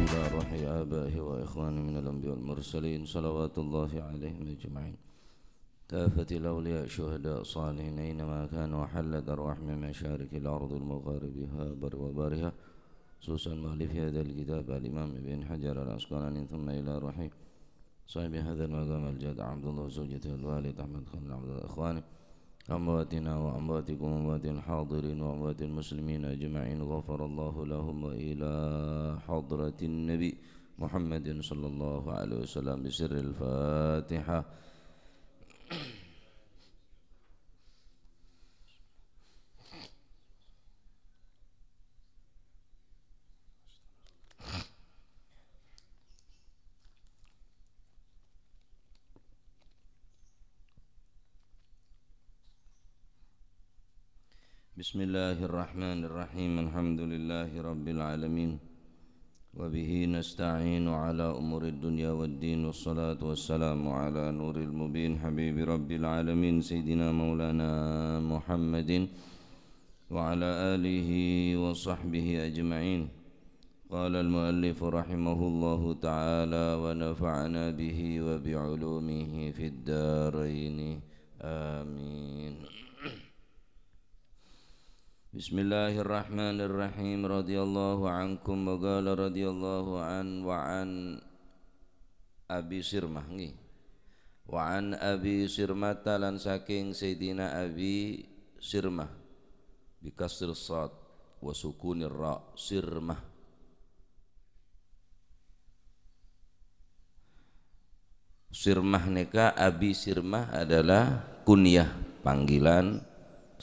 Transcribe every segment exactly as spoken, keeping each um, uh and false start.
إلى روح آبائه وإخوانه من الأنبياء والمرسلين، صلوات الله عليهم أجمعين. كافة الأولياء، شهداء، صالحين، أينما كانوا، حلت أرواحهم من مشارق الأرض ومغاربها، بر وبحرها، خصوصا مؤلف هذا الكتاب الإمام ابن حجر العسقلاني، ثم إلى روح صاحب هذا المقام الجاد عبد الله وزوجته الوالد أحمد خان عبد الله، إخواني، أمواتنا وأمواتكم وأموات الحاضرين وأموات المسلمين أجمعين، غفر الله لهم، وإلى حضرة النبي محمد صلى الله عليه وسلم، بسر الفاتحة. بسم الله الرحمن الرحيم. الحمد لله رب العالمين. وبه نستعين على أمور الدنيا والدين، والصلاة والسلام على نور المبين حبيب رب العالمين سيدنا مولانا محمد وعلى آله وصحبه أجمعين. قال المؤلف رحمه الله تعالى ونفعنا به وبعلومه في الدارين. آمين. Bismillahirrahmanirrahim. Radhiyallahu ankum wa qala radhiyallahu an wa an Abi Sirmah, nggih. Wa an Abi Sirmata, lan saking Sayyidina Abi Sirmah, bi kasril sad wa sukunir ra, Sirmah. Sirmah nèka, Abi Sirmah adalah kunyah, panggilan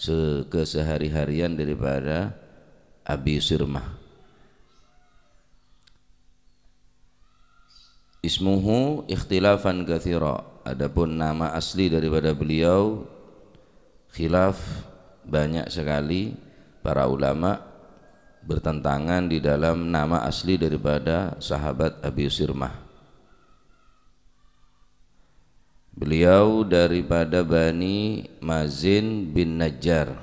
se-, kesehari-harian daripada Abi Sirmah. Ismuhu ikhtilafan katsira. Adapun nama asli daripada beliau, khilaf, banyak sekali para ulama bertentangan di dalam nama asli daripada sahabat Abi Sirmah. Beliau daripada Bani Mazin bin Najjar.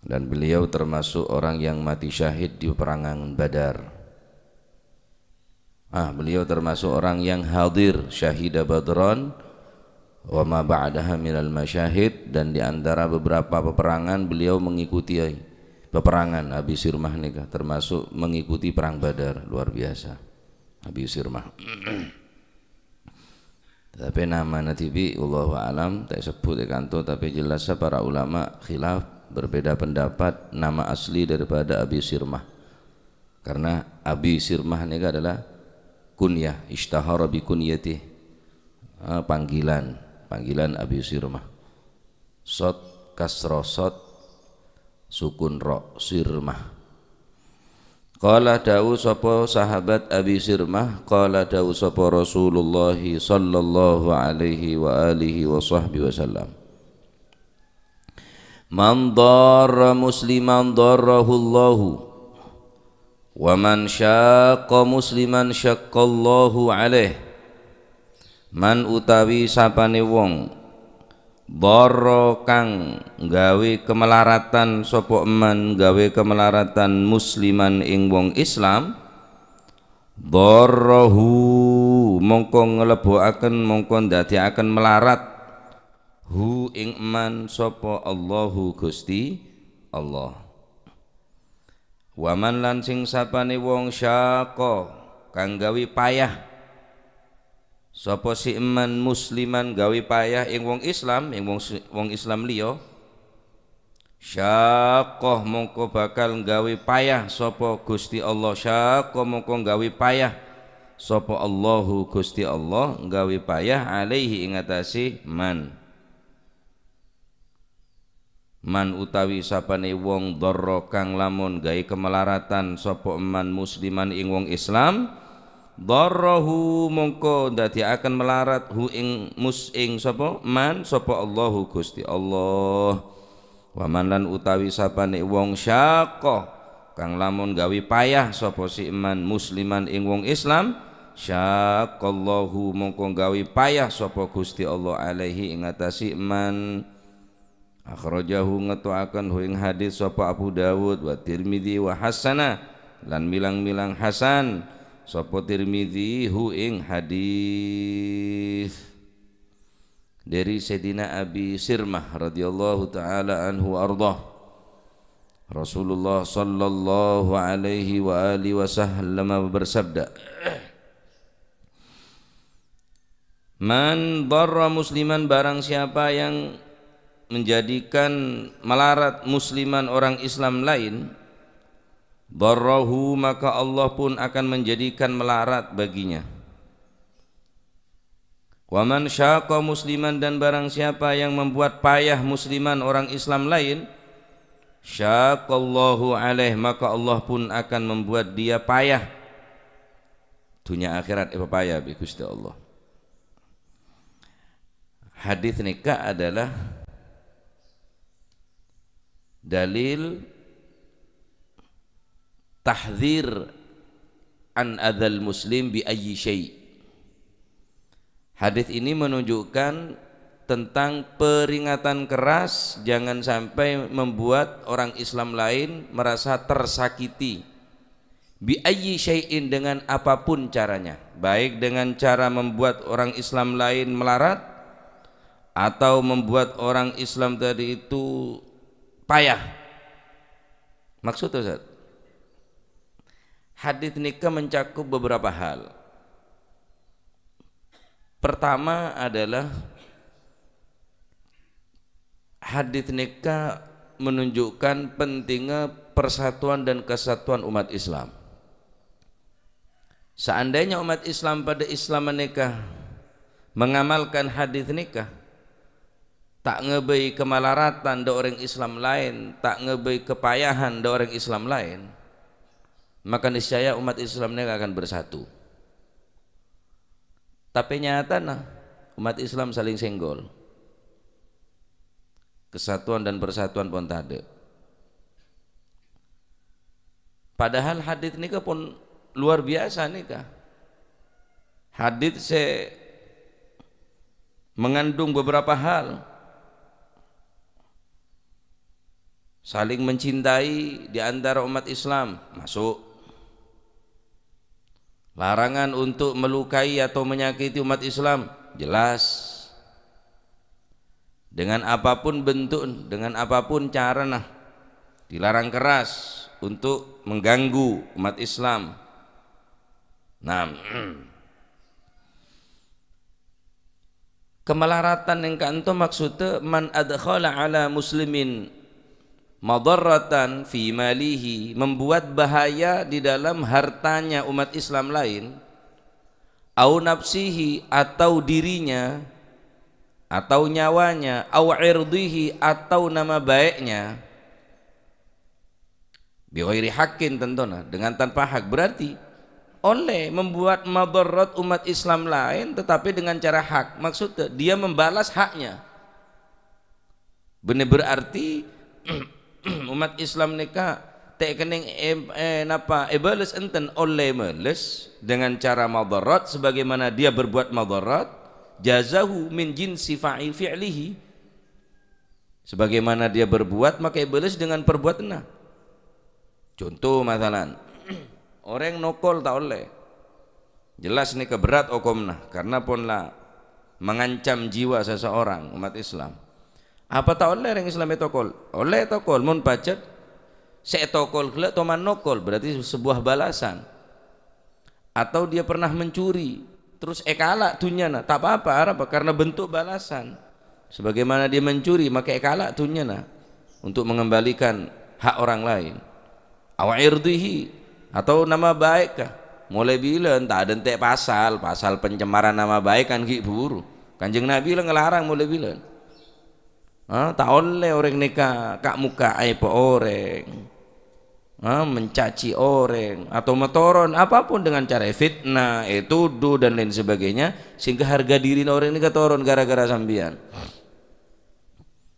Dan beliau termasuk orang yang mati syahid di peperangan Badar. Ah, beliau termasuk orang yang hadir, syahida Badran wa ma ba'daha minal masyahid, dan di antara beberapa peperangan beliau mengikuti peperangan Abi Sirmah nèka, termasuk mengikuti perang Badar, luar biasa. Abi Sirmah. Tapè namana dhibi', wallahu a'lam, ta' èsebbhut è kanto, tapè jelas para ulama khilaf, berbeda pendapat nama asli daripada Abi Sirmah. Karena Abi Sirmah nèka adalah kunyah, ishtahara bi kunyatih. Ah, panggilan, panggilan Abi Sirmah. Shad, kasra shad, sukun ra, Sirmah. Qala, dawuh sapa sahabat Abi Sirmah, qala, dawuh sapa Rasulullah sallallahu alaihi wa alihi wa sahbihi wasallam, "Man darra musliman darrahullahu, wa man syaqqa musliman syaqqallahu alaih." Man utawi sapane wong, dharra kang gawe kamalaratan sapa man gawe kamalaratan musliman ing wong Islam, dharrahu, mongko ngleboaken, mongko ndadekaken malarat, hu ing man sapa Allahu Gusti Allah. Wa man lan sing sapane wong syaqqa kang gawe payah sapa si man musliman gawe payah ing wong Islam, ing wong si-, wong Islam liya, syaqqa mongko bakal gawe payah sapa Gusti Allah, syaqqa mongko gawe payah sapa Allahu Gusti Allah, gawe payah alaihi ing atase man. Man utawi sapane wong dharra kang lamun gawe kamalaratan sapa man musliman ing wong Islam, dharrahu mongko ndadekaken malarat hu ing mus ing sapa man sapa Allahu Gusti Allah. Wa man lan utawi sapane wong syaqqa kang lamun gawe payah sapa si man musliman ing wong Islam, syaqqallahu mongko gawe payah sapa Gusti Allah alaihi ing atase man. Akhrajahu, ngetto'aken hu ing hadis sapa Abu Dawud, wa Tirmidzi wa hassana, lan milang-milang hasan sapa Tirmidzi hu ing hadis. Dari Sayyidina Abi Sirmah radhiyallahu ta'ala anhu wa ardhah. Rasulullah sallallahu alaihi wa alihi wasallam bersabda, "Man darra musliman," barang siapa yang menjadikan melarat musliman orang Islam lain, darrahu, maka Allah pun akan menjadikan melarat baginya. "Wa man syaqqa musliman," dan barang siapa yang membuat payah musliman orang Islam lain, "syaqqallahu alaih," maka Allah pun akan membuat dia payah. Dunia akhirat epapaya bi' Gusti Allah. Hadis nèka adalah dalil tahdzir an adzal muslim bi ayyi syai'. Hadis ini menunjukkan tentang peringatan keras, jangan sampai membuat orang Islam lain merasa tersakiti. Bi ayyi syai'in, dengan apapun caranya, baik dengan cara membuat orang Islam lain melarat atau membuat orang Islam tadi itu payah. Maksud, Ustaz? Hadis nèka mencakup beberapa hal. Pertama adalah hadis nèka menunjukkan pentingnya persatuan dan kesatuan umat Islam. Seandainya umat Islam pada Islam nèka mengamalkan hadis nèka, ta' ngabây kamalaratan dâ' orèng Islam laèn, ta' ngabây kapayahan dâ' orèng Islam laèn, maka niscaya umat Islam nèka akan bersatu. Tapè nyatana, umat Islam saling senggol. Kesatuan dan persatuan pon tadâ'. Padahal hadis nèka pon luar biasa nèka. Hadis sè mengandung beberapa hal. Saling mencintai di antara umat Islam, masuk. Larangan untuk melukai atau menyakiti umat Islam, jelas. Dengan apapun bentuk, dengan apapun carana, dilarang keras untuk mengganggu umat Islam. Nah, kamalaratan nèng ka'anto maksudda, "Man adkhala ala muslimin madarratan fi malihi," membuat bahaya di dalam hartanya umat Islam lain, "au nafsihi," atau dirinya, atau nyawanya, "au irdihi," atau nama baiknya, "bi ghairi haqqin," tantona, dengan tanpa hak. Berarti, ollè membuat madarat umat Islam laèn, tetapi dengan cara hak. Maksudnya, dia membalas haknya. Bânnè berarti, umat Islam nèka ta' kennèng è-, è-, napa, èbâles enten, ollè mèlès dengan cara madarat sebagaimana dia berbuat madarat, jazahu min jinsi fa'il fi'lihi. Sebagaimana dia berbuat, maka èbâles dengan perbuatanna. Conto, masalan, orèng nokol ta' ollè. Jelas nèka berat okomna, karena pon la mengancam jiwa seseorang, umat Islam. Apa ta' ollè orèng Islam ètokol? Ollè ètokol, mon pajhât sè ètokol ghellâ' toman nokol, berarti sebuah balasan. Atau dia pernah mencuri, terus èkala' dhunnyana, ta' apa-apa, arapa? Karena bentuk balasan. Sebagaimana dia mencuri, maka èkala' dhunnyana untuk mengembalikan hak orang lain. Au irdihi, atau nama baik ka. Molaè bilân, ta' adântè' pasal, pasal pencemaran nama baik kan ghi' buru. Kanjeng Nabi la ngalarang molaè bilân. Ha, ta' ollè orèng nèka ka'-mokka' aèbhâ orèng. Ha, mencaci orèng, atau matoron, apapun dengan cara fitnah, ètodhu, dan lain sebagainya, sehingga harga dirina orèng nèka toron gara-gara sampèyan.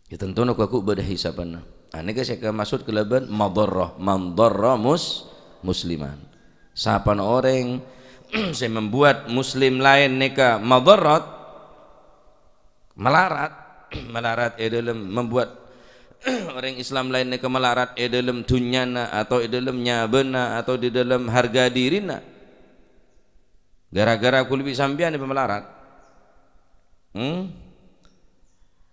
Ya, tantona ghu-, ghu bâdâ hisabanna. Ah, nèka sè èmaksod kalabân madharrah, man dharra mus-, musliman. Sapana orèng sè membuat muslim laèn nèka madharat, malarat, malarat è dâlem membuat Orèng Islam laèn nèka malarat è dhâlem dhunnyana, atau è dhâlem nyabâna, atau di dhâlem harga dirina. Gara-gara kulâ bi' sampèyan èpamalarat. Hmm?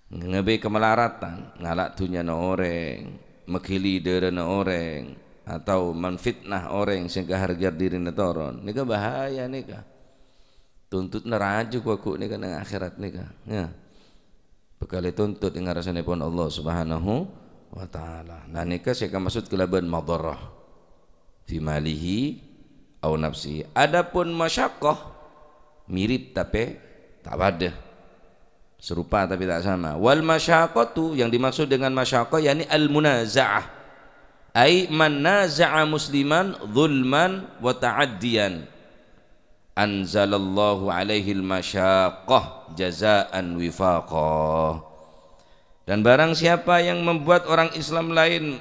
Ngabây kamalaratan, ngala' dhunnyana orèng, maghili dârâna orèng, atau manfitnah orèng sehingga harga dirina toron. Nèka bahaya nèka. Tuntutna rajâ ghu-, ghu nèka neng akhèrat nèka. Ya. Bhâkal ètuntut è ngarsanèpon Allah Subhanahu wa Ta'ala. Nah, nèka sè èkamaksud kalabân madharrah. Fi malihi au nafsihi. Adapun masyaqqah, mirip tapè ta' padâ. Serupa tapi tak sama. Wal masyaqqatu, yang dimaksud dengan masyaqqah, yakni al-munaza'ah. Ai man naza'a musliman zulman wa ta'addiyan. Anzalallahu alaihil masyaqqah jazaan wifaqa. Dan barang siapa yang membuat orang Islam lain,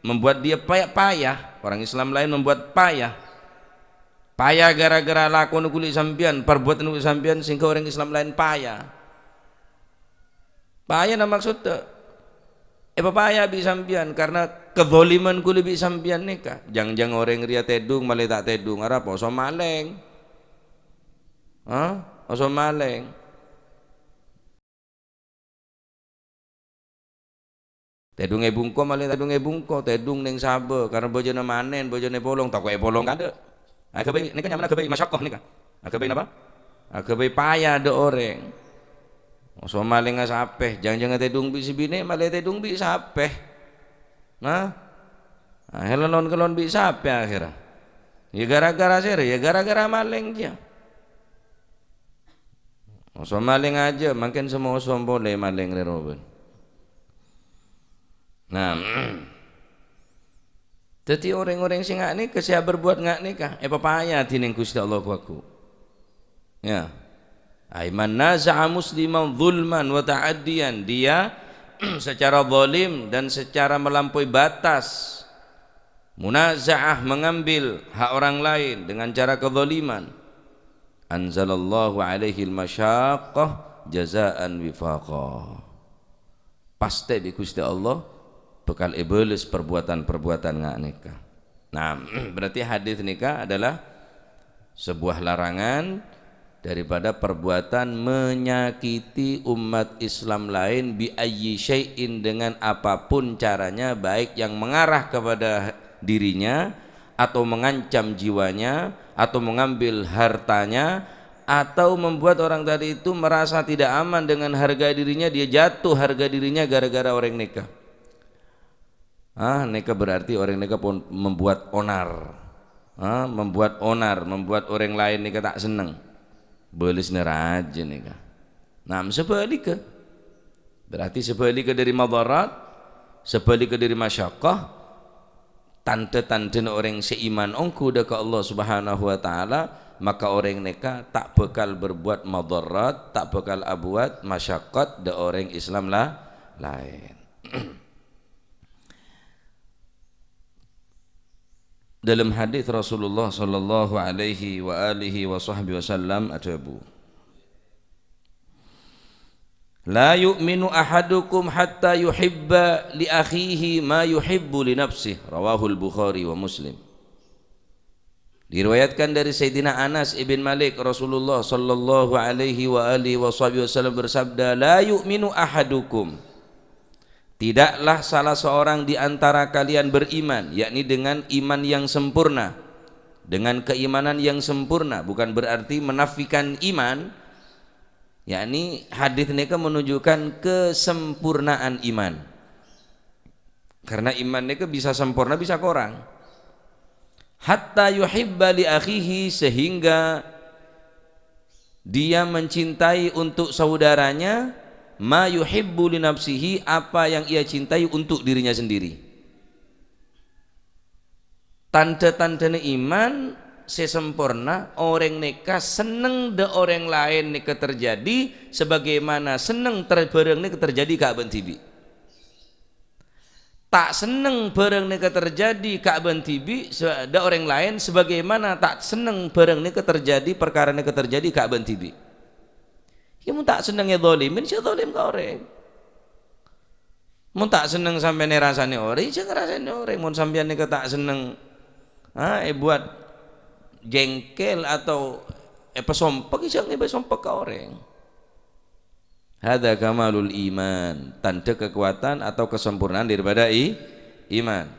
membuat dia paya-, payah, orang Islam lain membuat payah, payah gara-gara lakona kulâ bi' sampèyan, parbuatan kulâ bi' sampèyan, sehingga orang Islam lain payah. Payana maksodda, èpapaya bi' sampèyan karna kadzaliman kulâ bi' sampèyan nèka. Jhângjhâng orèng rèya tèdung, malè ta' tèdung, arapa oso malèng. Hah? Oso malèng. Tèdung è bungko, malè tèdung è bungko, tèdung neng sabâ, karna bâjâna manèn, bâjâna polong, tako' èpolong kaadâ'. Aghâbây, nèka nyamana aghâbây masyaqqah nèka. Aghâbây napa? Aghâbây paya dâ' orèng. Oso malènga sapè, jhângjhângnga tèdung bi' sè binè', malè tèdung bi' sapè. Nah, akhèrra non-kallon bi' sapè akhèrra. Ya gara-gara sèra, ya gara-gara malèng kèya. Oso malèng ajâ, mangkèn sè moso polè malèng rè robân. Nah, dhâddhi orèng-orèng sè nga' nèka, sè aberbuat nga' nèka, èpapaya dhinèng Ghustè Allah ghu-, ghu. Ya. Ai man naza'a musliman zulman wa ta'addiyan, dia secara zalim dan secara melampaui batas, munaza'ah, mengambil hak orang lain dengan cara kezaliman. Anzalallahu alaihil masyaqqah jazaan wifaqa. Pastè bi' Ghustè Allah bhâkal èbâles parbuatan-parbuatan nga' nèka. Nah, berarti hadis nèka adalah sebuah larangan daripada perbuatan menyakiti umat Islam lain bi ayyi syai'in, dengan apapun caranya, baik yang mengarah kepada dirinya, atau mengancam jiwanya, atau mengambil hartanya, atau membuat orang tadi itu merasa tidak aman dengan harga dirinya, dia jatuh harga dirinya gara-gara orang nèka. Ah, nèka berarti orang nèka pon membuat onar. Ah, membuat onar, membuat orang lain nèka ta' senneng. Bâlesna rajâ nèka. Nah, sabhâligghâ. Berarti sabhâligghâ dâri madharat, sabhâligghâ dâri masyaqqah, tandhâ-tandhâna orèng sè iman ongghu dâ' ka Allah Subhanahu wa Ta'ala, maka orèng nèka ta' bhâkal berbuat madharat, ta' bhâkal abuwat masyaqqat dâ' orèng Islam la-, laèn. Dâlem hadis Rasulullah sallallahu alaihi wa alihi wa sahbihi wasallam adhâbu, "La yu'minu ahadukum hatta yuhibba li akhihi ma yuhibbu li nafsih." Rawahul Bukhari wa Muslim. Diriwayatkan dari Sayyidina Anas ibn Malik, Rasulullah sallallahu alaihi wa alihi wa sahbihi wasallam bersabda, "La yu'minu ahadukum." Tidaklah salah seorang di antara kalian beriman, yakni dengan iman yang sempurna, dengan keimanan yang sempurna, bukan berarti menafikan iman, yakni hadis nèka menunjukkan kesempurnaan iman. Karena iman nèka bisa sempurna, bisa korang. Hatta yuhibba li akhihi, sehingga dia mencintai untuk saudaranya, ma yuhibbu li nafsihi, apa yang ia cintai untuk dirinya sendiri. Tandhâ-tandhâna iman sè samporna, orèng nèka senneng dâ' orèng laèn nèka terjadi, sabagaimana senneng ter-, bhârâng nèka terjadi ka bân dhibi'. Ta' senneng bhârâng nèka terjadi ka bân dhibi', se-, dâ' orèng laèn, sabagaimana ta' senneng bhârâng nèka terjadi, parkara nèka terjadi ka bân dhibi'. Iyâ, mon ta' senneng èdhalimin, sè dhalim ka orèng. Mon ta' senneng sampèyan èrasanè orèng, jhâ' ngarasanè orèng. Mon sampèyan nèka ta' senneng, ha, èbuwât jengkel atau èpasompek, jhâ' èpasompek ka orèng. Hadza kamalul iman, tandhâ kekuatan atau kesempurnaan daripada i-, iman.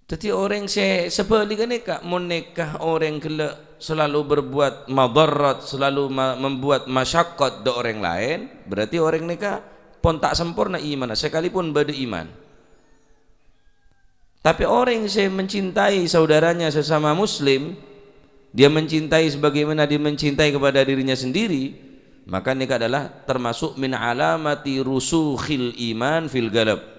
Dhâddhi orèng sè sabhâligghâ nèka, mon nèka orèng ghellâ' selalu berbuat madarat, selalu ma-, membuat masyaqqat dâ' orèng laèn, berarti orèng nèka pon ta' samporna imanna, sakalipon bâdâ iman. Tapè orèng sè mencintai saudaranya sesama muslim, dia mencintai sebagaimana dia mencintai kepada dirinya sendiri, maka nèka adalah termasuk min alamati rusukhil iman fil qalb.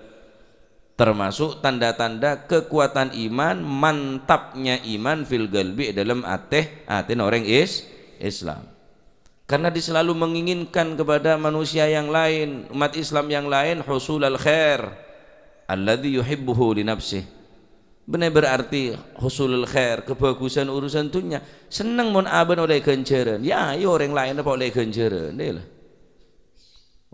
Termasuk tanda-tanda kekuatan iman, mantapnya iman fil qalbi, dalam atè, atèna orèng is-, Islam. Karena dia selalu menginginkan kepada manusia yang lain, umat Islam yang lain, husulal khair alladzi yuhibbuhu li nafsih. Bânnè berarti husulul khair, kebagusan urusan dunya. Senneng mon abâ'na ollè ghânjhârân. Ya, ayo orèng laèn apa ollè ghânjhârân, iyâ la.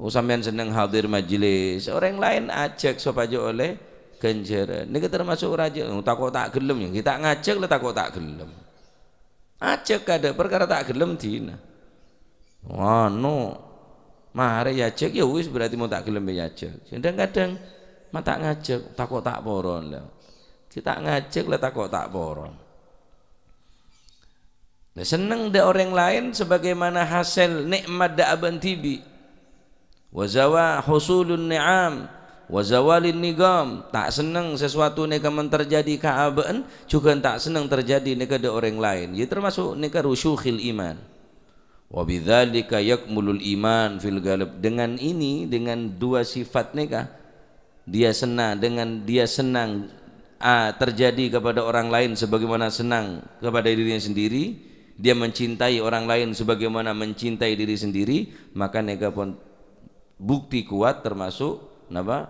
Oh, sampèyan senneng hadir majelis, orèng laèn ajhâk sopajâ ollè ghânjhârân. Nèka termasuk rajâ, oh, tako' ta' ghellem, ya, ta' ngajhâk la tako' ta' ghellem. Ajhâk kadhâ' parkara ta' ghellem dina. Anu, marè èajhâk, ya wis, berarti mon ta' ghellem ya èajhâk. Kadhâng-kadhâng, ma' ta' ngajhâk, tako' ta' poron la. Ghi' ta' ngajhâk la tako' ta' poron. Nah, senneng dâ' orèng laèn sebagaimana hasèl nè'mat dâ' abâ'na dhibi'. Wa zawa husulun ni'am, wa zawalin niqam. Ta' senneng sesuatu nèka mon terjadi ka abâ'na, jhughân ta' senneng terjadi nèka dâ' orèng laèn. Ya, termasuk nèka rusukhil iman. Wa bidzalika yakmulul iman fil qalb. Dengan ini, dengan dua sifat nèka, dia senang, dengan dia senang, a, terjadi kepada orang lain sebagaimana senang kepada dirinya sendiri, dia mencintai orang lain sebagaimana mencintai diri sendiri, maka nèka pon bukti kuat termasuk, napa?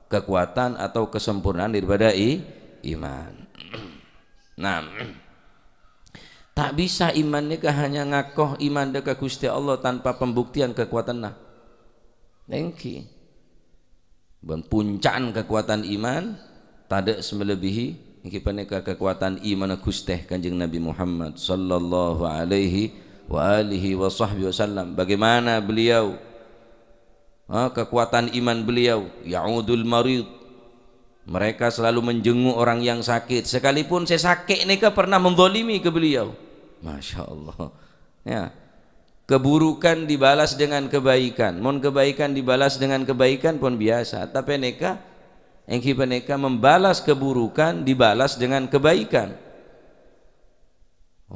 Kekuatan atau kesempurnaan daripada i-, iman. Nah, ta' bisa iman nèka hanya ngako iman dâ' ka Ghustè Allah tanpa pembuktian kekuatanna. Èngghi. Bân punca'an kekuatan iman, tadâ' sè melebihi, èngghi panèka kekuatan imanna Ghustè Kanjeng Nabi Muhammad sallallahu alaihi wa alihi wa sahbihi wasallam. Bagaimana beliau, ha, kekuatan iman beliau, ya'udul marid. Mereka selalu menjenguk orang yang sakit, sekalipun sè sakè' nèka pernah menzalimi ka beliau. Masya Allah. Ya. Keburukan dibalas dengan kebaikan. Mon kebaikan dibalas dengan kebaikan pon biyasa. Tapè nèka, èngghi panèka membalas keburukan dibalas dengan kebaikan.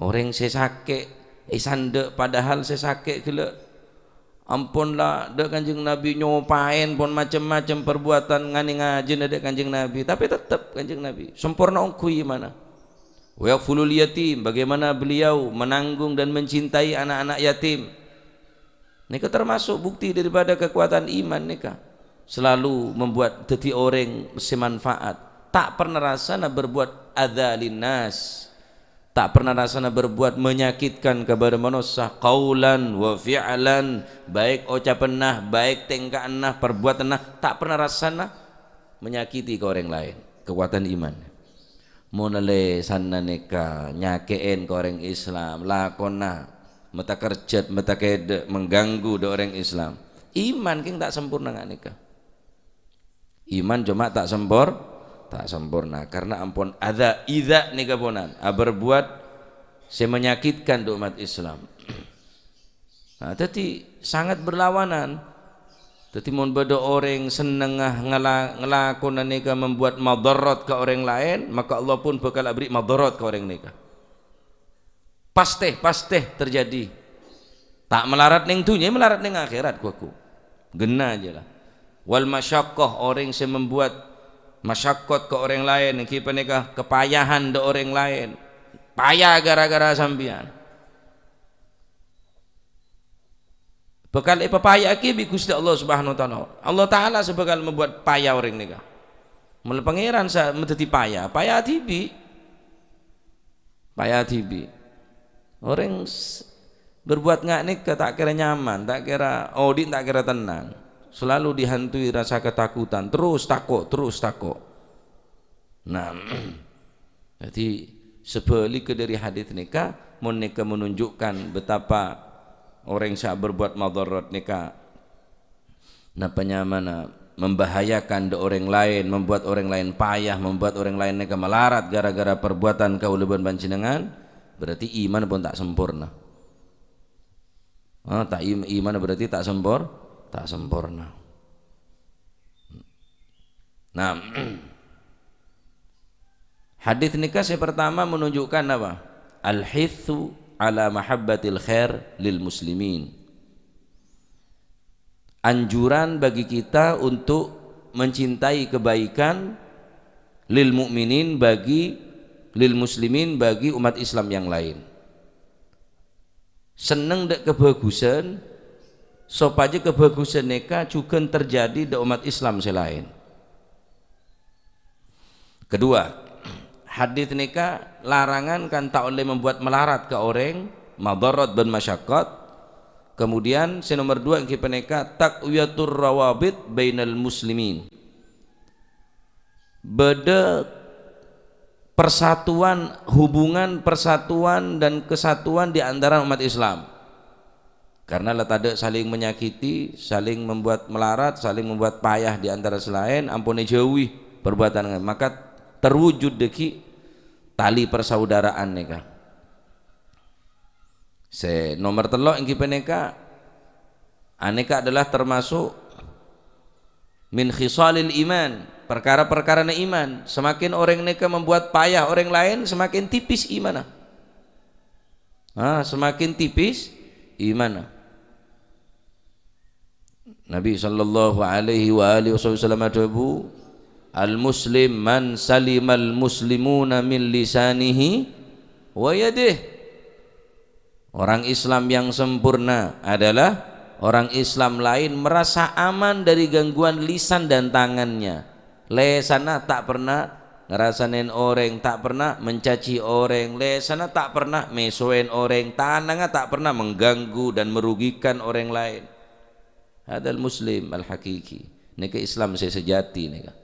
Orèng sè sakè' èsandhâ', padahal sè sakè' ghellâ' ampon la dâ' Kanjeng Nabi nyopaèn pon macem-macem perbuatan nganè ngajhâna dâ' Kanjeng Nabi. Tapè tettep Kanjeng Nabi samporna ongghu imanna. Wa yakfulul yatim, bagaimana beliau menanggung dan mencintai anak-anak yatim. Nèka termasuk bukti daripada kekuatan iman nèka. Selalu membuat dhâddhi orèng sè manfaat. Ta' pernah rassana berbuat adza linnas. Ta' pernah rassana berbuat menyakitkan kepada manossa, qaulan wa fi'lan, baik ocapanna, baik tèngka'anna, perbuatanna, ta' pernah rassana menyakiti ka orèng laèn. Kekuatan iman. Mon lèsanna nèka nyakè'èn ka orèng Islam, lakonna matakerjhât, matakedhâ', mengganggu dâ' orèng Islam. Iman kèng ta' samporna nga' nèka. Iman coma ta' sampor-, ta' samporna. Karena ampon adza, idza nèka ponan, aberbuat sè menyakitkan dâ' umat Islam. Nah, dhâddhi sangat berlawanan. Dhâddhi, mon bâdâ orèng sennengnga ngala-, ngalakona nèka membuat madarat ka orèng laèn, maka Allah pun bhâkal aberri' madarat ka orèng nèka. Pastè, pastè terjadi. Ta' malarat neng dhunnya, malarat neng akhèrat, ghu-ghu. Ghenna jâ la. Wal masyaqqah, orèng sè membuat masyaqqat ka orèng laèn, èngghi panèka kapayahan dâ' orèng laèn. Paya gara-gara sampèyan. Bhâkal èpapaya'aghi bi' Ghustè Allah Subhanahu wa Ta'ala. Allah Ta'ala sè bhâkal membuat paya orèng nèka. Mula Pangèran sè madhâddhi paya, paya dhibi'. Paya dhibi'. Orèng s-, berbuat nga' nèka ta' kèra nyaman, ta' kèra odi', ta' kèra tennang. Selalu dihantui rasa ketakutan, terus tako', terus tako'. Nah, jadi sebaliknya dari hadis nèka, mon nèka menunjukkan betapa orèng sè berbuat madharat nèka, napa nyamana, membahayakan dâ' orèng laèn, membuat orèng laèn payah, membuat orèng laèn nèka malarat gara-gara perbuatan kaulâ bân panjhennengngan, berarti iman pon ta' samporna. Ah, ta' im-, iman berarti ta' sampor-, ta' samporna. Nah, hadis nèka sè pertama menunjukkan apa? Al-hitsu ala mahabbatil khair lil muslimin. Anjuran bagi kita untuk mencintai kebaikan lil mukminin, bagi, lil muslimin, bagi umat Islam yang lain. Senneng dâ' kabhâghusân, sopajâ kabhâghusân nèka jhughân terjadi dâ' umat Islam sè laèn. Kedua, hadis nèka larangan kan ta' ollè membuat malarat ka orèng, madharat bân masyaqqat. Kemudian, sè nomor dua èngghi panèka taqwiyatur rawabit bainal muslimin. Bâdâ persatuan, hubungan persatuan dan kesatuan di antara umat Islam. Karena la tadâ' saling menyakiti, saling membuat melarat, saling membuat payah di antara sè laèn, ampon èjhâuwi perbuatan, maka terwujud dâggi' tali persaudaraan nèka. Sè nomer tello' èngghi panèka, anèka adalah termasuk min khisalil iman, perkara-perkarana iman. Semakin orèng nèka membuat payah orèng laèn, semakin tipis imanna. Ah, semakin tipis imanna. Nabi sallallahu alaihi wa alihi wasallam adhâbu, "Al-muslim man salimal muslimuna min lisanihi wa yadih." Orang Islam yang sempurna adalah orang Islam lain merasa aman dari gangguan lisan dan tangannya. Lèsanna ta' pernah ngarasanèn orèng, ta' pernah mencaci orèng, lèsanna ta' pernah mèsowèn orèng, tanangnga ta' pernah mengganggu dan merugikan orèng laèn. Hadzal muslim al-haqiqi. Nèka Islam sè sejati nèka.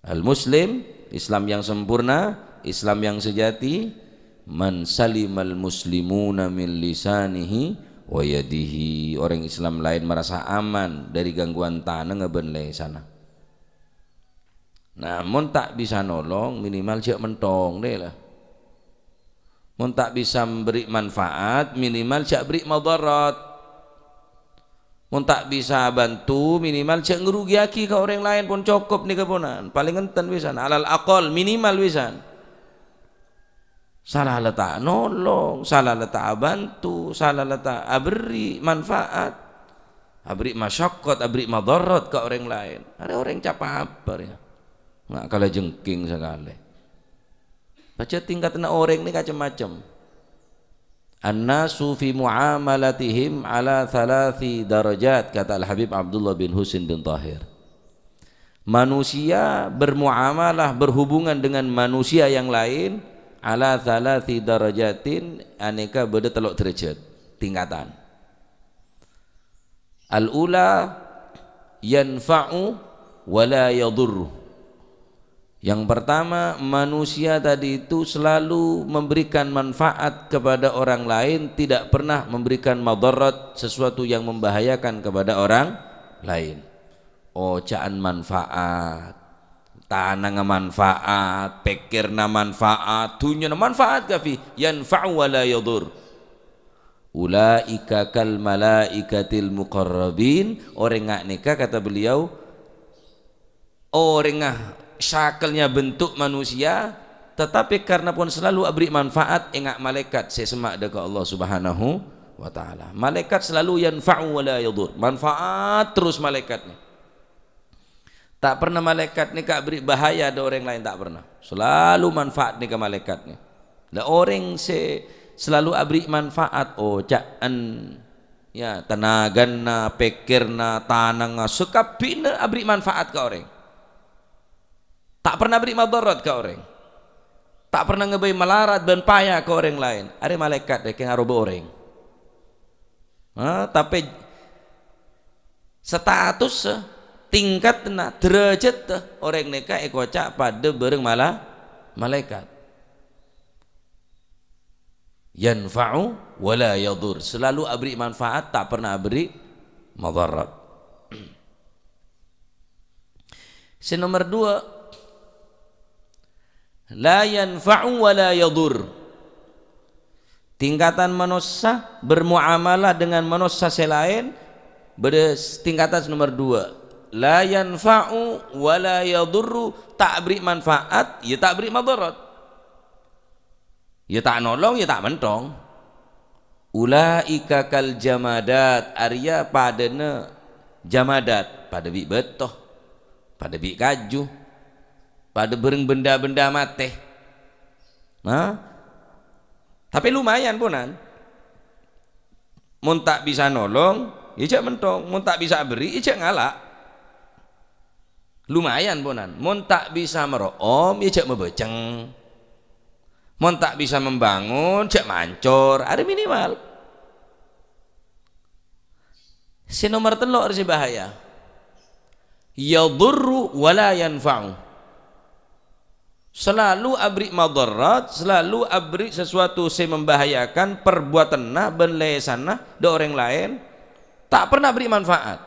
Al-muslim, Islam yang sempurna, Islam yang sejati, man salimal muslimuna min lisanihi wa yadihi. Orèng Islam laèn merasa aman dari gangguan tanangnga bân lèsanna. Nah, mon ta' bisa nolong, minimal jhâ' mentong, dè, la. Mon ta' bisa memberi manfaat, minimal jhâ' beri madarat. Mon ta' bisa bantu, minimal jhâ' ngrugiyaghi ka orèng laèn, pon cokop nèka ponan. Palèng enten wisan, alal aqal, minimal wisan. Sala la ta' nolong, sala la ta' abanto, sala la ta' aberri' manfaat, aberri' masyaqqat, aberri' madarat ka orèng laèn. Arè orèng ca-, apa rèya? Nga' kalajengking sakalè. Pajhât tingkatanna orèng nèka cem-macem. "An-nasu fi mu'amalatihim ala thalathi darajat," kata Al-Habib Abdullah bin Husin bin Tahir. Manusia bermuamalah, berhubungan dengan manusia yang lain, ala thalathi darajatin, anèka bâdâ tello' derajat, tingkatan. Al-ula, yanfa'u wa la yadhurru. Yang pertama, manusia tadi itu selalu memberikan manfaat kepada orang lain, tidak pernah memberikan madarat, sesuatu yang membahayakan kepada orang lain. Oca'an manfaat, tanangnga manfaat, pèkkèrra manfaat, dhunnyana manfaat kabbhi, yanfa'u wa la yadhur. "Ulaika kal malaikatil muqarrabin," orèng nga' nèka, kata beliau, orèngnga sakalnya bentuk manusia, tetapi karena pon selalu aberri' manfaat, ènga' malaèkat sè semma' dâ' ka Allah Subhanahu wa Ta'ala. Malaèkat selalu yanfa'u wa la yadhur. Manfaat terus malaèkat nè. Ta' pernah malaèkat nèka aberri' bahaya dâ' orèng laèn, ta' pernah. Selalu manfaat nèka malaèkat nè. La orèng sè selalu aberri' manfaat, oca'an, ya, tanagana, pèkkèrra, tanangnga, sakabbhiyânna aberri' manfaat ka orèng. Ta' pernah aberri' madarat ka orèng. Ta' pernah ngaghâbây malarat bân paya ka orèng laèn. Arè malaèkat rèya kèng aroba orèng. Ha, tapè Statussa, tingkatna, dârâjâddhâ orèng nèka èkoca' padâ bhâreng mala-, malaèkat. Yanfa'u wa la yadhur, selalu aberri' manfaat, ta' pernah aberri' madarat. Sè nomer dua, la yanfa'u wa la yadhur. Tingkatan manossa bermuamalah dengan manossa sè laèn, bâdâ s-, tingkatan sè nomer dua. La yanfa'u wa la yadhurru, ta' aberri' manfaat, ya ta' aberri' madarat. Ya ta' nolong, ya ta' mentong. Ulaika kal jamadat, arèya padâna jamadat, padâ bi' bâto, padâ bi' kaju, padâ bhâreng benda-benda matè. Nah, tapè lumayan, ponan. Mon ta' bisa nolong, ya jhâ' mentong. Mon ta' bisa aberri', ya jhâ' ngala'. Lumayan, ponan. Mon ta' bisa maro'om, ya jhâ' mabâceng. Mon ta' bisa membangun, jhâ' mancor. Arèya minimal. Sè nomer tello' arèya sè bahaya. Yadhurru wa la yanfa'u. Selalu aberri' madarat, selalu aberri' sesuatu sè membahayakan perbuatanna bân lèsanna dâ' orèng laèn, ta' pernah aberri' manfaat.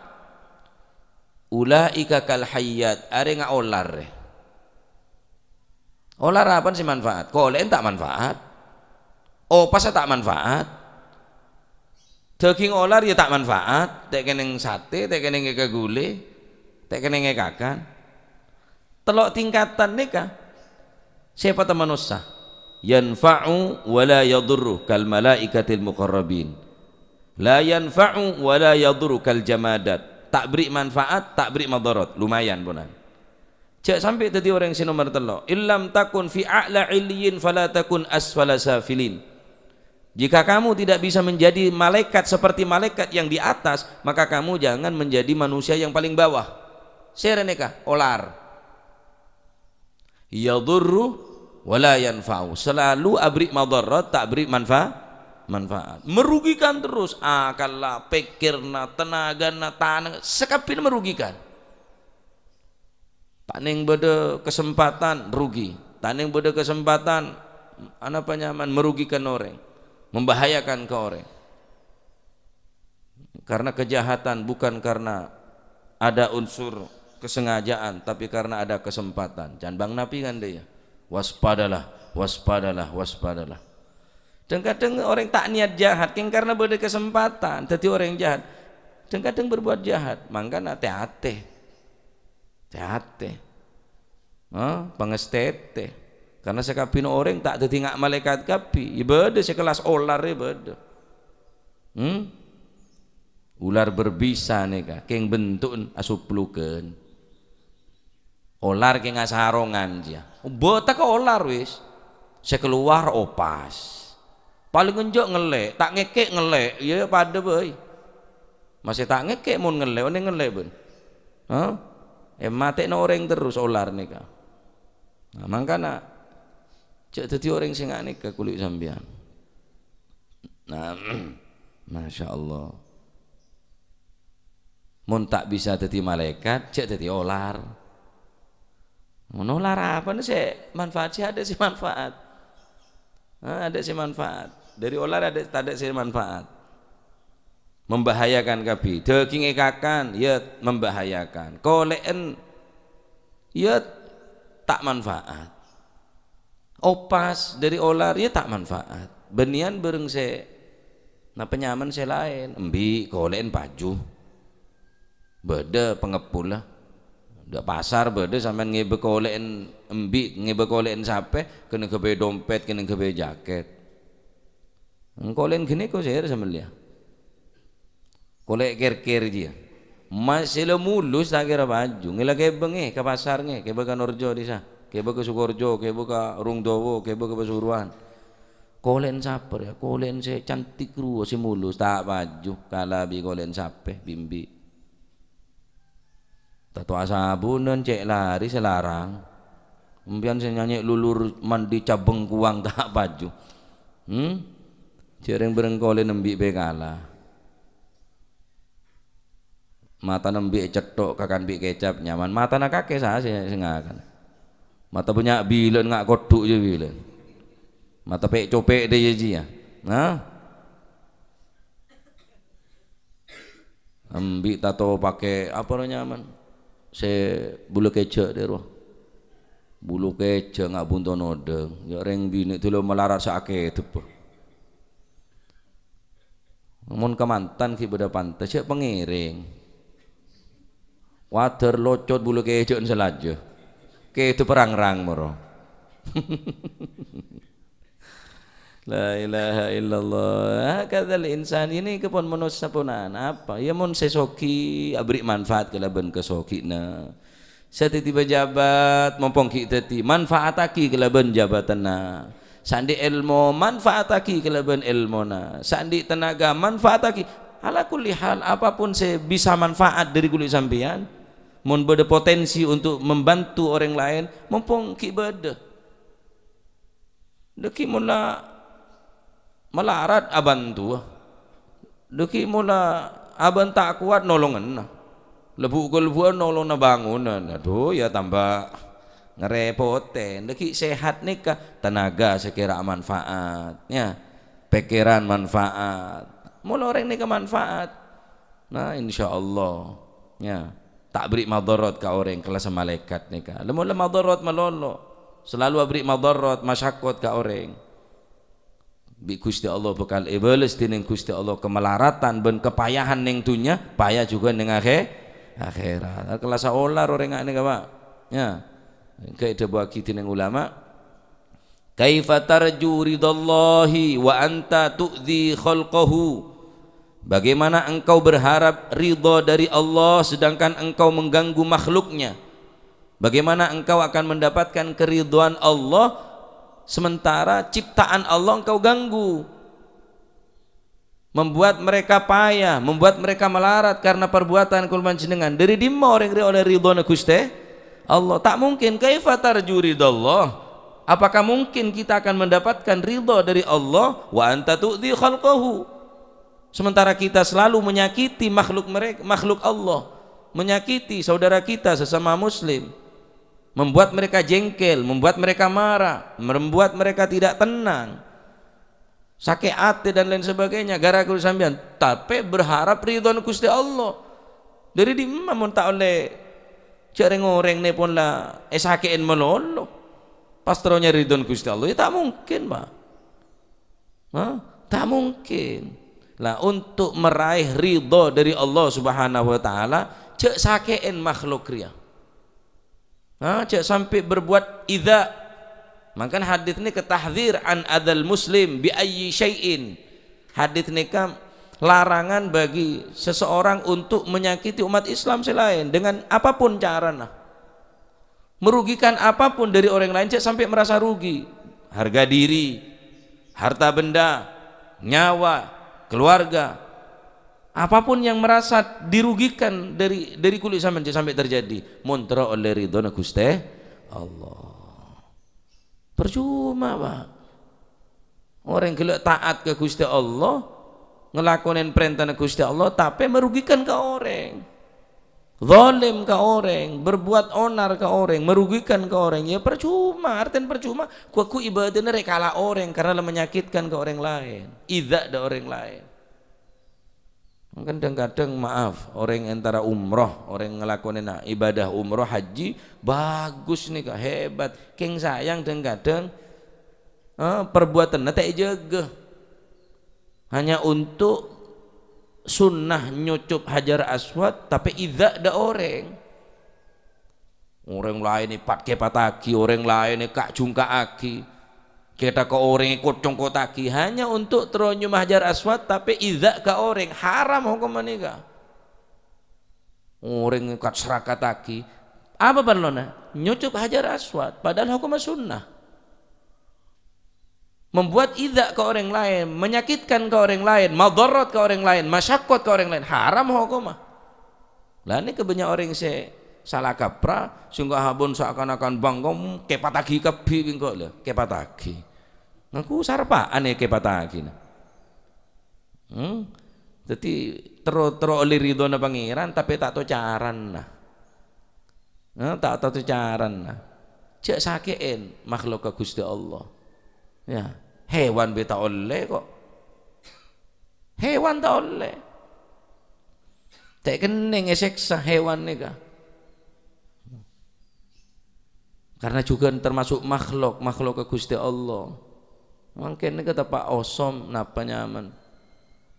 Ulaika kal hayyat, arèya nga' olar rè. Olar apana sè manfaat? Kolè'en ta' manfaat. Opassa ta' manfaat. Dâging olar ya ta' manfaat, ta' kènèng satè, ta' kènèng èkagulè, ta' kènèng èkakan. Tello' tingkatan nèka sèpatta manossa. Yanfa'u wa la yadhurru kal malaikatil muqarrabin. La yanfa'u wa la yadhurru kal jamadat. Ta' berri' manfaat, ta' berri' madarat. Lumayan, ponan. Jhâ' sampè' dhâddhi orèng sè nomer tello'. Illam takun fi a'la illiyyin fala takun asfala safilin. Jika kamu tidak bisa menjadi malaikat seperti malaikat yang di atas, maka kamu jangan menjadi manusia yang paling bawah. Sèrè nèka, olar. Yadhurru wa la yanfa'u. Selalu aberri' madarat, ta' aberri' manfa-, manfaat. Merugikan terus. Akalla, pèkkèrra, tenagana, tanangnga, sakabbhiyânna merugikan. Ta' nèng bâdâ kesempatan rugi, ta' nèng bâdâ kesempatan, anapa nyamana, merugikan orèng, membahayakan ka orèng. Karena kejahatan, bukan karena ada unsur kesengajaan, tapi karena ada kesempatan. Can bân Nabi kan dâ' iyâ, "Waspadalah, waspadalah, waspadalah." Dhâng-kadhâng orèng ta' niat jahat, kèng karena bâdâ kesempatan dhâddhi orèng jahat. Dhâng-kadhâng berbuat jahat, mangkana tè-atè. Tè-atè. Hah? Pangastètè. Karena sakabbhiyânna orèng ta' dhâddhi nga' malaèkat kabbhi. Ya bâdâ sè kellas olar, ya bâdâ. Hmm? Ular berbisa nèka, kèng bentu'en asoploghân. Olar kèng asarongan, jiyâ. Bâtèka olar, wis. Sè kalowar opas. Palèng enjâ' ngellè', ta' ngèkè' ngellè', iyâ padâ bhâi. Masè ta' ngèkè' mon ngellè', onèng ngellè', bân. Hah? Èmatè'na orèng terros olar nèka. Nah, mangkana, jhâ' dhâddhi orèng sè nga' nèka, kulâ sampèyan. Nah, Masya Allah. Mon ta' bisa dhâddhi malaèkat, jhâ' dhâddhi olar. Mon olar apana sè manfaat? Sè adâ' sè manfaat. Ha, adâ' sè manfaat. Dâri olar adâ', tadâ' sè manfaat. Membahayakan kabbhi. Dâging èkakan, ya membahayakan. Kolè'en, ya ta' manfaat. Opas dâri olar, ya ta' manfaat. Bânnèyan bhâreng sè, napa nyamana sè laèn, embi' kolè'en paju. Bâdâ pangeppolla. Dâ' pasar bâdâ sampèyan ngèbâ kolè'en embi', ngèbâ kolè'en sapè, kennèng ghâbây dompèt, kennèng ghâbây jakèt. Kolè'en ghânèka sè èra sampèyan, lè. Kolè' kèr-kèr jiyâ. Masè la mulus ta' kèra paju. Ngèla kèbâ ngè ka pasar ngè, kèbâ ka Norjo dissa, kèbâ ka Sukorjo, kèbâ ka Rungdowo, kèbâ ka Pasuruan. Kolè'en sapè rèya, kolè'en sè cantik rowa, sè mulus, ta' paju, kala bi' kolè'en sapè, bi' embi'. Tanto asabunna cè' larè sè larang. Empèyan sè nyanyè' lulur mandi cabengkuwang ta' paju. Hmm? Jhâ' rèng-bhâreng kolè'en embi' pèkala. Matana embi' cetthok kakan bi' kecap nyaman. Matana kakè sè, sè ngakan. Mata bânnya' bilân nga' kodhu' jâ bilân. Mata pè'-copè' dâ' jâ jiyâ. Nah. Embi' tato pakè apa rowa nyaman? Sè bulâ kèjhâ' dâ' rowa. Bulâ kèjhâ' nga' bunto nodhâng. Yâ rèng binè' dhulâ malarat sè akèdhep. Mon kamantan ghi' bâdâ pantes, jhâ' pangèrèng. Wadâr locot bulâ kèjhâ'ân salajâ. Kèdhep rang-rang moro. La ilaha illallah. Hakadzal insan, ini kepon manossa ponana apa? Ya mon sè soghi abri' manfaat kalabân kasoghina. Sè dhâddhi pejabat, mompong ghi' dhâddhi, manfaataghi kalabân jabatanna. Sè andi' èlmo, manfaataghi kalabân èlmona. Sè andi' tenaga, manfaataghi. Ala kulli hal, apapun sè bisa manfaat dâri kaulâ sampèyan, mon bâdâ potensi untuk membantu orang lain, mompong ghi' bâdâ. Dâgghi' mon la malarat, abhântowa. Dâgghi' mon la abhân ta' kowat, nolongana. Lebu'-kalebbu'ân nolongana bângonan. Adhu, ya tamba ngarèpotè. Dâgghi' sehat nèka tenaga sè kèra manfaat, ya. Pèkkèran manfaat. Mola orèng nèka manfaat. Nah, insyaallah, ya, ta' aberri' madharat ka orèng, kalassa malaèkat nèka. Lemmo-lemmo madharat malolo, salalu aberri' madharat, masyakkot ka orèng. Bi' Ghustè Allah bhâkal èbâles dhinèng Ghustè Allah kamalaratan bân kapayahan neng dhunnya, paya jhughân neng akhè-, akhèrat. Kalassa olar orèng nèka, Pak. Ya. Engko' èdhâbuwaghi dhinèng ulama, "Kaifa tarju ridallahi wa anta tu'dzi khalqahu?" Bagaimana engkau berharap ridha dari Allah sedangkan engkau mengganggu makhluknya? Bagaimana engkau akan mendapatkan keridhaan Allah sementara ciptaan Allah engkau ganggu? Membuat mereka payah, membuat mereka malarat karena perbuatan kaulâ panjhennengngan. Dâri dimma orèng rèya ollè ridhâna Ghustè Allah? Ta' mungkin. Kaifa tarju ridallah? Apakah mungkin kita akan mendapatkan ridha dari Allah? Wa anta tu'dzi khalqahu. Sementara kita selalu menyakiti makhluk mereka, makhluk Allah, menyakiti saudara kita sesama muslim, membuat mereka jengkel, membuat mereka marah, membuat mereka tidak tenang. Sakè' atè dan lain sebagainya, gara-gara sampèyan, tapè berharap ridhâna Ghustè Allah. Dâri dimma mon ta' ollè jhâ' rèng-orèng nèpon la èsakè'è malolo? Pas terro nyarè ridhâna Ghustè Allah, ya ta' mungkin, Pak. Hah? Ta' mungkin. Lah, untuk meraih ridha dari Allah Subhanahu wa Ta'ala, jhâ' sakè'è makhluk rèya. Ha, jhâ' sampè' berbuat idza. Mangkana hadits nèka tahdzir an adzal muslim bi ayyi syai'in. Hadits nèka larangan bagi seseorang untuk menyakiti umat Islam sè laèn dengan apapun carana. Merugikan apapun dâri orèng laèn, jhâ' sampè' merasa rugi. Harga diri, harta benda, nyawa, keluarga. Apapun yang merasa dirugikan dâri, dâri kaulâ sampèyan jhâ' sampè' terjadi. Mon terro ollè ridhâna Ghustè Allah. Percuma, Pak. Orèng ghellâ' taat ka Ghustè Allah, ngalakonè parèntana Ghustè Allah, tapè merugikan ka orèng. Zalim ka orèng, berbuat onar ka orèng, merugikan ka orèng, ya percuma. Artèna percuma, ghu-, ghu ibadahna rè' kala orèng karena la menyakitkan ka orèng laèn, idza dâ' orèng laèn. Mangkana dhâng-kadhâng, maaf, orèng entara umroh, orèng ngalakonèna ibadah umroh, haji, bagus nèka, hebat. Kèng sayang dhâng-kadhâng, eh, perbuatanna ta' èjâgâ. Hanya untuk sunnah nyocop Hajar Aswad, tapè idza dâ' orèng. Orèng laèn èpat-, kèpataghi, orèng laèn èka'-jungka'aghi. Kèta ka orèng èkocongkotaghi hanya untuk terro nyoma Hajar Aswad, tapè idza ka orèng. Haram hokomma nèka. Orèng èkat-, sarakataghi. Apa parlona? Nyocop Hajar Aswad, padahal hokomma sunnah. Membuat idza ka orèng laèn, menyakitkan ka orèng laèn, madharat ka orèng laèn, masyakkot ka orèng laèn, haram hokomma. Lah, nèka bânnya' orèng sè sala kaprah, sehingga abon seakan-akan bangga, hmm, kèpataghi kabbhi bi' engko' lho, kèpataghi. Ngaku sarpa'an ya kèpataghina. Hmm? Dhâddhi terro, terro ollè ridhâna Pangèran, tapè ta' tao carana. Eh, ta', ta' tao carana. Jhâ' sakè'è makhlukka Ghustè Allah. Ya, hèwan bhâi ta' ollè kok. Hèwan ta' ollè. Ta' kennèng èsèksa hèwan nèka. Karena jhughân termasuk makhluk, makhlukka Ghustè Allah. Mangkèn nèka teppa' osom, napa nyamana?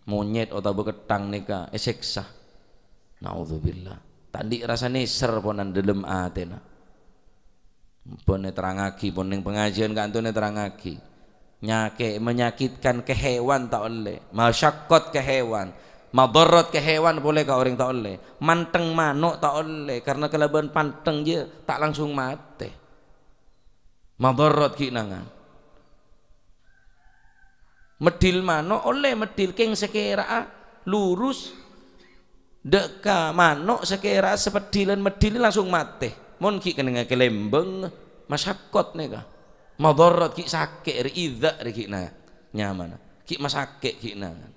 Monyèt otabâ ketthang nèka èsèksa. Naudzubillah. Ta' andi' rassa nèser ponan dhâlem atèna. Pon èterrangaghi, pon neng pangajiân ka'dinto èterrangaghi. Nyakè-, menyakitkan ka hèwan ta' ollè, masyakkot ka hèwan, madharat ka hèwan polè ka orèng ta' ollè, mantheng mano' ta' ollè, karena kalabân pantheng jiyâ ta' langsung matè. Madharat ghi' nangan. Meddhil mano' ollè meddhil kèng sakèra'a lurus, dâ' ka mano' sakèra'a sapeddhilan meddhil langsung matè. Mon ghi' kennengnga kalembang, masyakkot nèka. Madharat ghi' sakè' rè, idza' rè ghi' na-, nyamana. Ghi' masakè' ghi' nangan.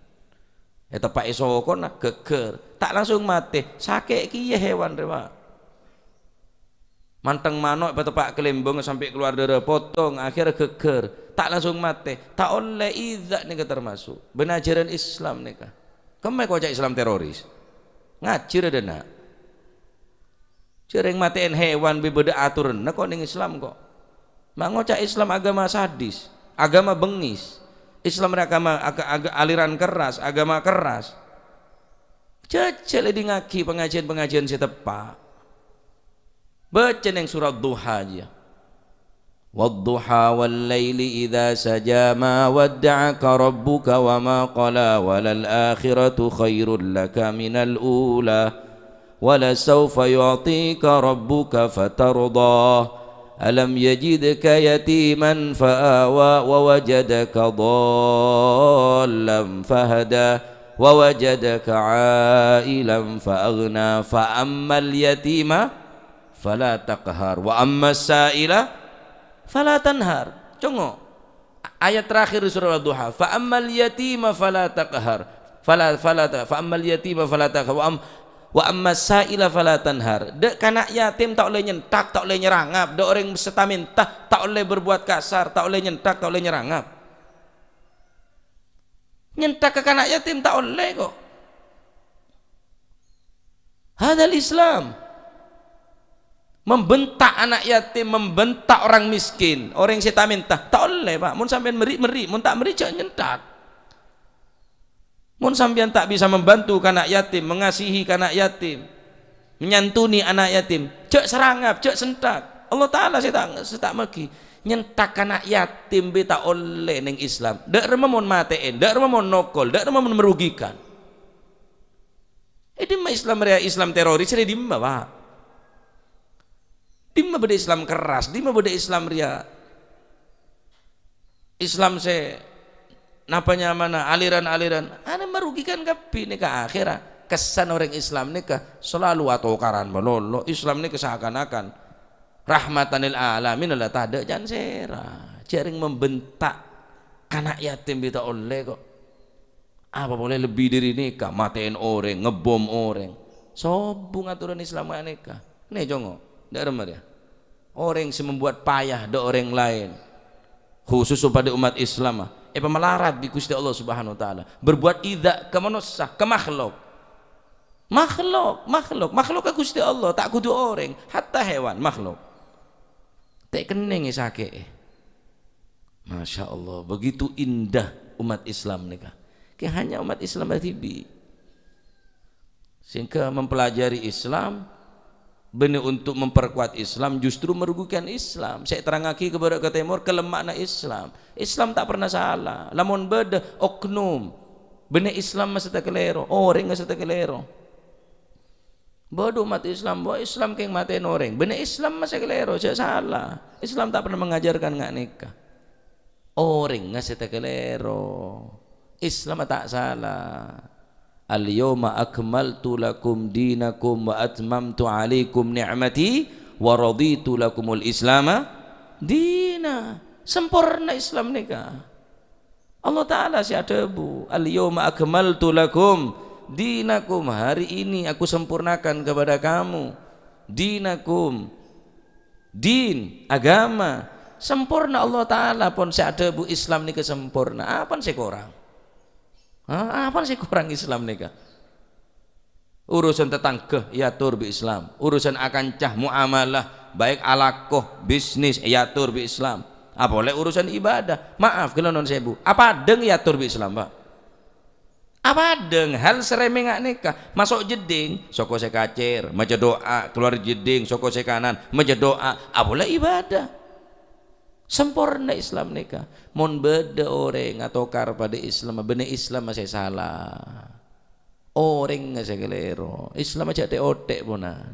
Èteppa'è sokona, ghâgghâr. Ta' langsung matè, sakè' kèya hèwan rè, Pak. Mantheng mano' èpateppa' kalembang sampè' kalowar dârâ, potong, akhèrra ghâgghâr. Ta' langsung matè. Ta' ollè, idza' nèka termasuk. Bân ajhârân Islam nèka. Kemma èkoca' Islam teroris? Ngajhi rè dâ' enna'. Jhâ' rèng matè'èn hèwan bhâi bâdâ aturanna kok neng Islam kok. Ma' ngoca' Islam aghâma sadis, aghâma bengngis. Islam rè aghâma, agha-, agha-, aliran kerras, aghâma kerras. Jhâjhâl èdingngaghi pangajiân-pangajiân sè teppa'. Bâca neng surat Duha jiyâ. والضحى والليل إذا سجى ما ودعك ربك وما قلى وللآخرة خير لك من الأولى ولسوف يعطيك ربك فترضى ألم يجدك يتيما فآوى ووجدك ضالا فهدى ووجدك عائلا فأغنى فأما اليتيم فلا تقهر وأما السائل فلا تنهر. Congo'. Ayat terakhir di surah Ad-Duha, "Fa ammal yatima fala taqhar." Fala, fala ta-, "Fa ammal yatima fala taqhar, wa am-, wa ammas sa'ila fala tanhar." Dâ' kana' yatim ta' ollè nyenthak, ta' ollè nyarangap. Dâ' orèng sè ta-mènta ta' ollè berbuat kasar, ta' ollè nyenthak, ta' ollè nyarangap. Nyenthak ka kana' yatim ta' ollè, kok. Hadzal Islam. Membentak anak yatim, membentak orang miskin, orèng sè ta-mènta, ta' ollè, Pak. Mon sampèyan mèrri', mèrri'. Mon ta' mèrri', jhâ' nyenthak. Mon sampèyan ta' bisa membantu kana' yatim, mengasihi kana' yatim, menyantuni anak yatim, jhâ' sarangap, jhâ' senthak. Allah Ta'ala sè ta', sè ta' maghi. Nyenthak kana' yatim bhâi ta' ollè neng Islam. Dâ' remma mon matè'èn, dâ' remma mon nokol, dâ' remma mon merugikan. È dimma Islam rèya, Islam teroris rè dimma, Pak? Dimma bâdâ Islam keras, dimma bâdâ Islam rèya? Islam sè napa nyamana, aliran-aliran, anè merugikan kabbhi nèka akhèra. Kessan orèng Islam nèka selalu atokaran malolo. Islam nèka seakan-akan rahmatan lil alamin, la tadâ' can sèra. Jhâ' rèng membentak kana' yatim bhâi ta' ollè, kok. Apa polè lebbi dâri nèka, matè'èn orèng, ngebbom orèng. Sobung aturan Islam nèka. Nè, congo', dâ' remma rèya. Orèng sè membuat payah dâ' orèng laèn, khusus padâ ommat Islam, èpamalarat bi' Ghustè Allah Subhanahu wa Ta'ala. Berbuat idza' ka manossa, ka makhluk. Makhluk, makhluk, makhluk ka Ghustè Allah, ta' kodhu orèng, hatta hèwan, makhluk. Ta' kennèng èsakè'è. Masya Allah, begitu indah ommat Islam nèka. Kè hanya ommat Islam dhibi'. Sehingga mempelajari Islam, bânnè untuk memperkuat Islam, justru merugikan Islam. Sè èterrangaghi ka bârâ' ka tèmor, kalemma'anna Islam. Islam ta' pernah sala. Lamon bâdâ oknum, bânnè Islam mastè kalèro, orèng mastè kalèro. Bâdâ ommat Islam, wah, Islam kèng matè'èn orèng. Bânnè Islam mastè kalèro, jhâ' sala. Islam ta' pernah mengajarkan nga' nèka. Orèng mastè kalèro. Islam ta' sala. "Al-yauma akmaltu lakum dinakum wa atmamtu alaikum ni'mati wa raditu lakumul Islama dina." Samporna Islam nèka. Allah Ta'ala sè adhâbu, "Al-yauma akmaltu lakum dinakum, hari ini aku sempurnakan kepada kamu dinakum." Din, agama, sempurna. Allah Ta'ala pon sè adhâbu Islam nèka sempurna. Apa sè korang? Ha? Apa sè korang Islam nèka? Urusan tatangghâ èyator bi' Islam. Urusan akanca, muamalah, baik alako, bisnis, èyator bi' Islam. Apolè urusan ibadah. Maaf, ghellâ' non sebu. Apa adhâng èyator bi' Islam, Pak? Apa adhâng hal sè remeng nèka? Maso' jeddhing, soko sè kacèr, maca du'a, kalowar jeddhing, soko sè kanan, maca du'a. Apolè ibadah. Sempurna Islam nèka. Mon bâdâ orèng atokar padâ Islam, bânnè Islam sè sala. Orèng sè kalèro. Islam jhâ' tè'-otè' ponan.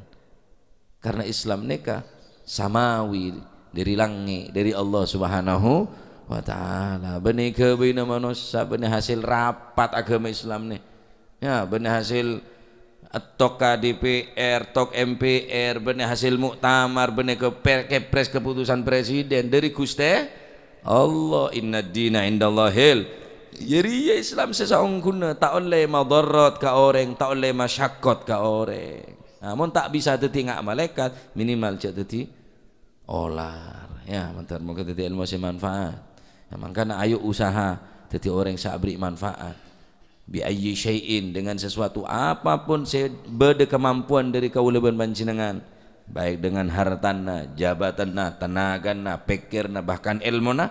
Karena Islam nèka samawi, dâri langngè', dâri Allah Subhanahu wa Ta'ala. Bânnè ghâbâyna manossa, bânnè hasil rapat aghâma Islam nè. Ya, bânnè hasil tok K D P R, tok M P R, bânnè hasil muktamar, bânnè kepe-, kepres keputusan presiden dâri Ghustè Allah. "Inna dina indallahil." Jârèya Islam sè saongghuna, ta' ollè madharat ka orèng, ta' ollè masyakkot ka orèng. Nah, mon ta' bisa dhâddhi nga' malaèkat, minimal jhâ' dhâddhi olar. Ya, mandhâr moghâ dhâddhi èlmo sè manfaat. Ya, mangkana ayo usaha dhâddhi orèng sè aberri' manfaat. "Bi ayyi syai'in," dengan sesuatu apapun sè bâdâ kemampuan dâri kaulâ bân panjhennengan, baik dengan hartana, jabatanna, tenagana, pèkkèrna, bahkan èlmona,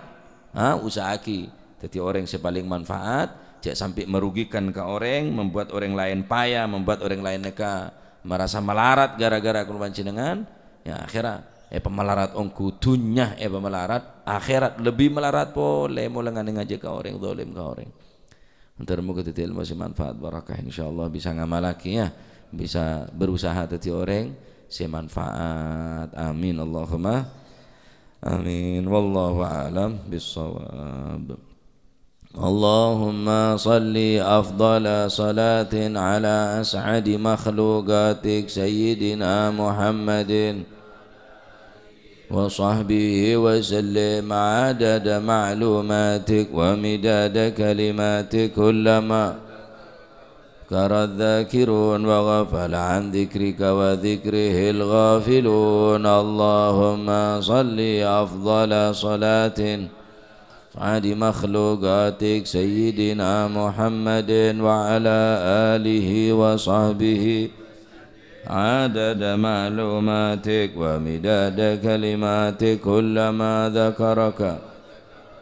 ha, usaha'aghi dhâddhi orèng sè palèng manfaat, jhâ' sampè' merugikan ka orèng, membuat orèng laèn paya, membuat orèng laèn nèka marasa malarat gara-gara kaulâ panjhennengan, ya, akhèrra èpamalarat ongghu, dhunnya èpamalarat, akhèrat lebbi malarat polè, molaè nganè ngajhâk ka orèng, zalim ka orèng. Mandhâr moghâ dhâddhi èlmo sè manfaat, barakah, insyaallah bisa ngamallaghi, ya, bisa berusaha dhâddhi orèng sè manfaat. Amin, Allahumma amin. Wallahu a'lam bissawab. Allahumma shalli afdhala shalatin ala as'adi makhluqatik Sayyidina Muhammadin wa sahbihi wa sallim adada ma'lumatik wa midada kalimatik kullama dzakara dzakirun wa ghafala an dzikrika wa dzikrihil ghafilun. Allahumma shalli afdhala shalatin as'adi makhluqatik Sayyidina Muhammadin wa ala alihi wa sahbihi adada ma'lumatik wa midada kalimatik kullama dzakaraka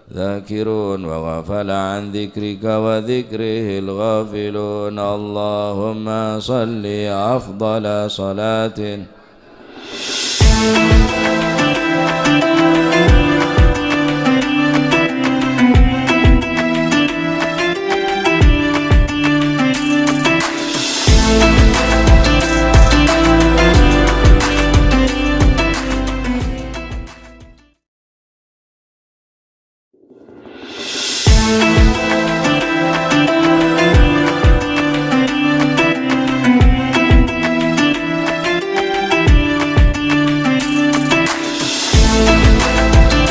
dzakirun wa ghafala an dzikrika wa dzikrihil ghafilun. Allahumma shalli afdhala shalatin